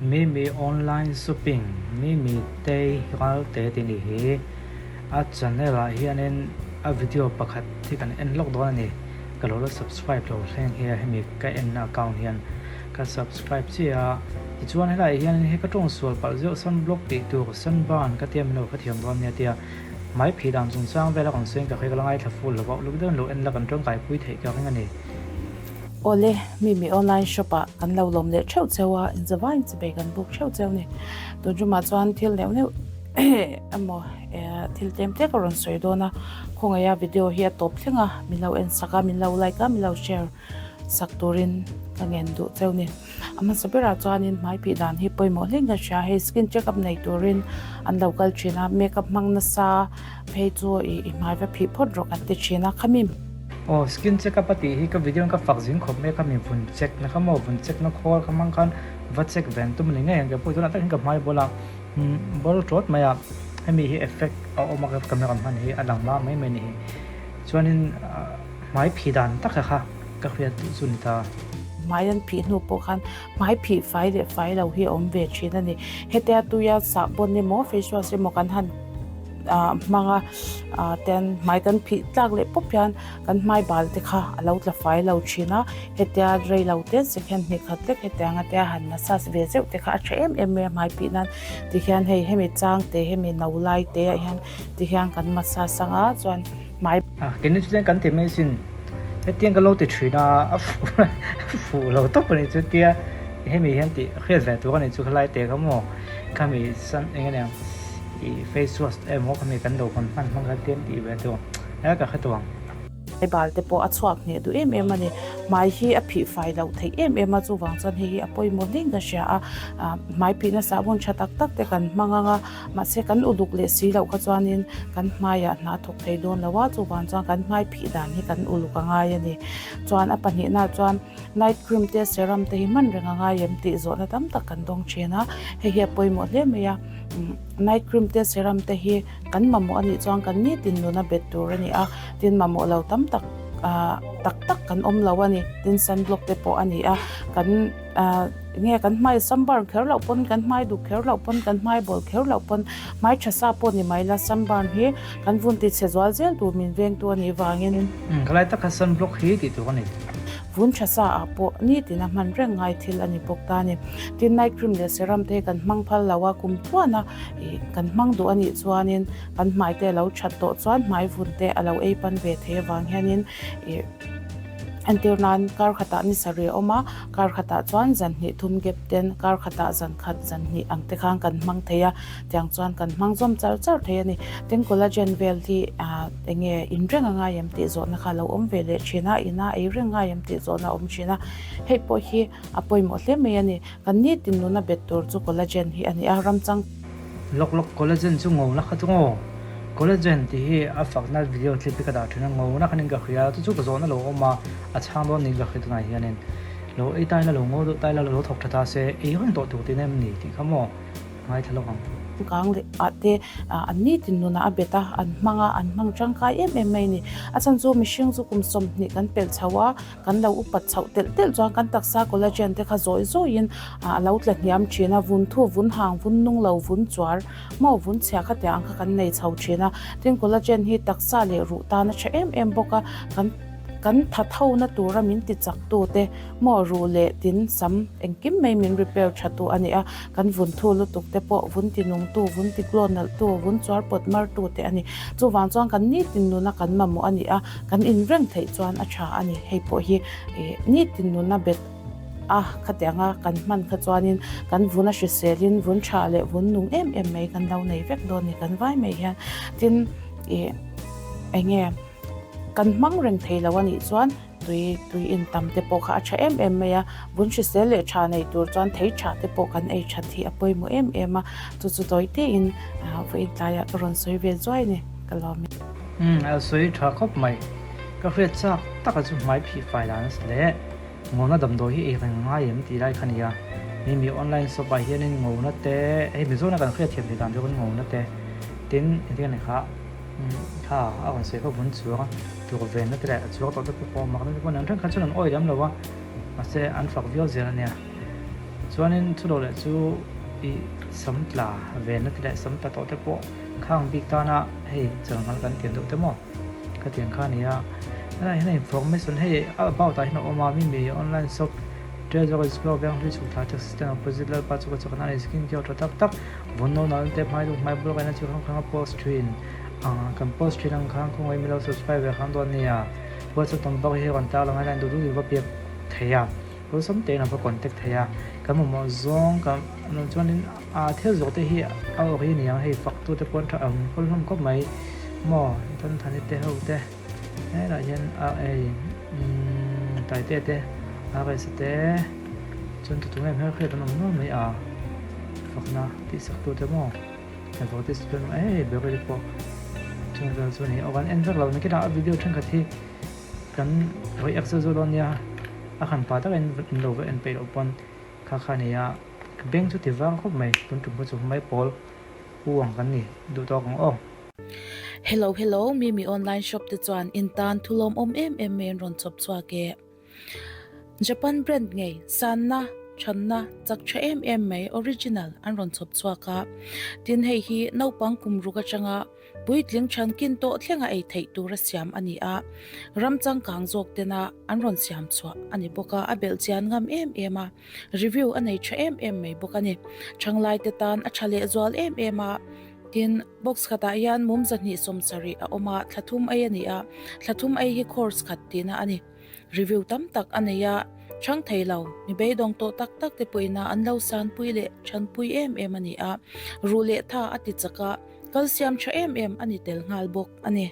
Mimi online shopping Mimi Tei Ralte tih ni hi a channel ah hianin a video pakhat hi kan en lawk dawn a ni. Ka lo la subscribe lo thleng hi a hemi ka enna account hian ka subscribe chiah a. Tichuan helaiah hianin hei ka tawng sual palh zeuh sunblock tih tur sunburn ka tia min lo hrethiam dawn nia tia hmai phih dan chungchang vel a rawn sawi in ka hria ka la ngaithla full lo va uluk deuhin lo en la kan tangkaipui theih ka ring a ni. Awle, Mimi online shop ah kan lo lawm leh theuh cheu a, inzavain chibei kan buk theuh cheu ni. Tun tumah chuan thil neuh neuh emaw thil tlem tlek a rawn sawi dawn a, khawngaih a video hi a tawp thleng a, min lo en sak a, min lo like a, min lo share sak turin ka ngen duh cheu ni. A hmasa berah chuanin hmai phih dan hi pawimawh hleng ka hria, hei skin check up nei turin an lo kal thin a, make up hmang nasa phei chu i hmai va phih phawt rawh kan ti thin a, khami. Aw skin check up a tih hi ka video in ka fak zing khawp mai a, khami vun check na kha maw vun check na khawl kha hmang khan va check ve an tum a ni ngei ang ke pawh tunah takin ka hmai bawlh a bawl tawt mai a, hemi hi effect a awm a camera hman hi a lang mam mai mai a ni hi chuanin hmai phih dan tak kha ka hriat duh chu ni ta. Hmai an phih hnu pawh khan hmai phih fai leh fai lo hi a awm ve thin a ni. Hetia tuia sahbawn emaw face wash emaw kan han hmang a ten hmai kan phih tlak leh pawp hian kan hmai bal te kha a lo tla fai lo thin a. Hetia rei lo te second hnih khat lek hetiang a tia han massage ve zeuh te kha a tha em em mai a hmai phih nan. Tihian hei hemi chang te hemi no lai te ah hian tihian kan massage ang a chuan hmai. Keini chu chuan kan ti mai sin. Hetiang ka lo ti thin a, a fuh lo tawp a nih chu tia hemi hian tih hriat ve tur a nih chu khalai te kha maw khami sun eng ania ih face wash emaw khami kan lo hawn hman hmang kha tiang tih ve tur e ka hre tawh ang. Hmai te pawh a chhuak hneh duh em em a ni. Hmai hi a phih fai loh theih em em a, chuvang chuan hei hi a pawimawh hling ka hria a. Hmai phihna sahbawn tha tak tak te kan hmang ang a, mahse kan uluk leh si loh kha chuanin kan hmaiah hna thawk thei dawn lo a, chuvang chuan kan hmai phih dan hi kan uluk a ngai a ni. Chuan a pahnihnaah chuan night cream te serum te hi hman reng a ngai em tih zawhna tam tak kan dawng thin a, hei hi a pawimawh hle mai a. Night cream te serum te hi kan mamawh a nih chuan kan nitin nuna bet tur a ni a, tin mamawh lo tam tak tak tak kan awm lo a ni. Tin sunblock te pawh a ni a, kan. Nge kan hmai sunburn kher loh pawn kan hmai duk kher loh pawn kan hmai bawl kher loh pawn hmai tha sa pawh ni mai la sunburn hi kan vun ti chhe zual zel tur min veng tu a nih vangin. Umm ka lai tak kha sunblock hi tih tur a ni. Vun tha sa ah pawh nitin a hman reng ngai thil a ni bawk ta a ni. Tin night cream leh serum te hi kan hmang phal lo a kum tluan a ih kan hmang duh a nih chuanin kan hmai te a lo that tawh chuan hmai vun te a lo ei pan ve thei avang hianin ih Entir nan kar khatah ni sarih a awm a, kar khatah chuan zan hnih thum gap ten kar khatah zan khat zan hnih ang te khan kan hmang thei a, tiang chuan kan hmang zawm char char thei a ni. Tin collagen vel hi ah eng nge in reng a ngai em tih zawhna kha a lo awm ve leh thin a, ina ei reng ngai em tih zawhna a awm thin a, hei pawh hi a pawimawh hle mai a ni. Kan nitin nuna bet tur chu collagen hi a ni a, ramchang. Lawk lawk collagen chu ngo na kha chu ngo. Collagen tih hi a fakna video clip hi ka dah thin a, ngo na khanin ka hria chu chu ka zawhna lo awm a, a chhang dawn niin ka hria tunah hianin lo ei tai la lo ngo deuh tai la lo thawk tha ta se ei reng tawh tur tin em ni tih kha maw ngaithla lawk ang. Kang leh ah te an nitin nunah a bet a, an hmang a, an hmang tangkai em em mai a ni. A chhan chu mihring chu kum 20 kan pelh chho a, Kan lo upat chhoh telh telh chuan kan taksa collagen te kha zawi zawiin a lo tla hniam thin a, vun thu, vun hang, vun nung lo, vun chuar maw, vun chhia kha tiang kha kan nei chho thin a. Tin collagen hi taksa leh ruh tan a tha em em bawk a, kan kan tha tho na tura min ti chak tu te maw ruh leh tin sam engkim mai min repair tha tu a ni a, kan vun thu lutuk te pawh vun ti nung tu, vun ti glow nalh tu, vun chuar pawt mar tu te a ni. Chuvang chuan kan nitin nuna kan mamawh a ni a. Kan inreng theih chuan a tha a ni. Hei pawh hi nitin nuna bet a khatianga kan hman kha chuanin kan vun a hriselin vun tha leh vun nung em em mai kan lo nei vek dawn ni kan vai mai hian. Tin ih eng nge kan hmang reng thei lo a nih chuan tui tui in tam te pawh kha a tha em em mai a. Vun hrisel leh tha nei tur chuan thei tha te pawh kan ei that hi a pawimawh em em a. Chu chu tawi tein vawiin tlaiah ka rawn sawi ve zuai a ni ka lawm e. Umm a sawi tha khawp mai. Ka hriat chak tak a chu hmai phih fai dan a si le. Ngawna damdawi hi ei reng ngai em tih lai kha nia. Mi mi online shop ah hianin ngawna te hei Mizona kan hriat thiam thei dan chu kan ngawna te tin engtin nge kha kha a rawn sawi kha vun chuang a tur venna te leh a chuang tawh te pawh mak na te pawh an thenkhat chuan an awih lem lo a mahse an fak viau zel a nia. Chuanin chu lo leh chu i sam tla venna te leh sam tla tawh te pawh khang bik tana hei chawlhnghalh kan tiam deuh te maw khatiang kha a ni a. Helaiah hian information hei a about ah hian a awm a mimi online shop Treasure Explore veng hlui chhuk thla taxi stand opposite Lalpa chu ka chakna a ni skin care tha tak tak vun no nal te hmai duk hmai bul kaina chi hrang hrang a post thin ang kan post thin ang khan khawngaih milo subscribe ve khan dawn nia WhatsApp number hi rawn tar lang a line duh duh va biak thei a. Awlsam tein a va contact thei a, kan mamawh zawng kan lo chuanin a thil zawh te hi a awk hi niang hei fak tu te pawh an tha ang hawl hlawm khawp mai maw Thanthani te ho te helaiah hian a ei umm Taite te a raisa te chuan tutu em hmelhriat an awm nual mai a fakna tih sak tu te maw advertisement hei bakery pawh chung vel chu a ni a aw kan en vek lo nakinah a video thenkhat hi. Kan react zeuh zeuh dawn nia, a han pa takin in lo va en peih loh pawn kha kha a ni a, ka beng chu ti vang khawp mai, tun tum kha chu hmai pawl u ang kan ni duh tawk ang aw. Hello hello Mimi online shop te chuan in tan thu lawmawm em em mai an rawn chhawp chhuak e. Japan brand ngei sanna thanna chak tha em em mai original an rawn chhawp chhuak a. Tin hei hi naupang kum ruk atanga Puitling thankin tawh thlenga ei theih tura siam a ni a, ram changkang zawk tena an rawn siam chhuah a ni bawk a, a belh chian ngam em em a, review a nei tha em em mai bawk a ni. Thanglai te tan a tha leh zual em em a, tin box khatah hian mum 270 a awm a, thla thum ei a ni a, thla thum ei hi course khat tihna a ni. Review tam tak a nei a, chhang thei lo, mi beidawng tawh tak tak te pawhin a an lo sanpui leh thanpui em em a ni a, ruh leh tha a ti chak a, Kalsiam tha em em a ni tel nghal bawk a ni.